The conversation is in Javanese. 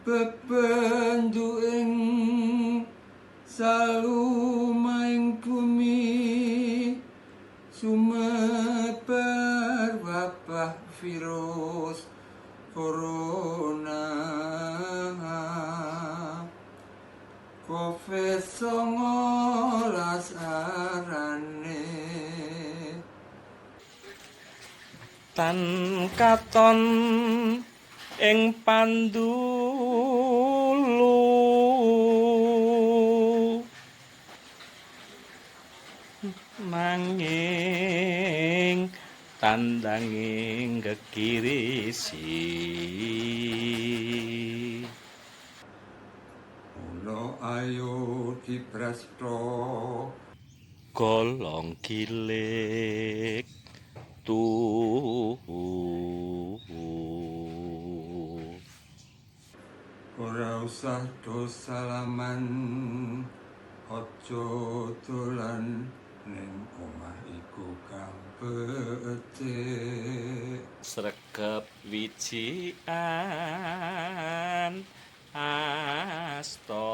Bebendu ing salumaing bumi sumebar wabah virus corona Covid-19 arane. Tan katon ing pandulu, nanging tandange gegirisi. Mula ayo dipresto golong gilik tuhu. Ora usah do salaman, aja dolan ning omah iku kang becik. Sregep wijikan asta.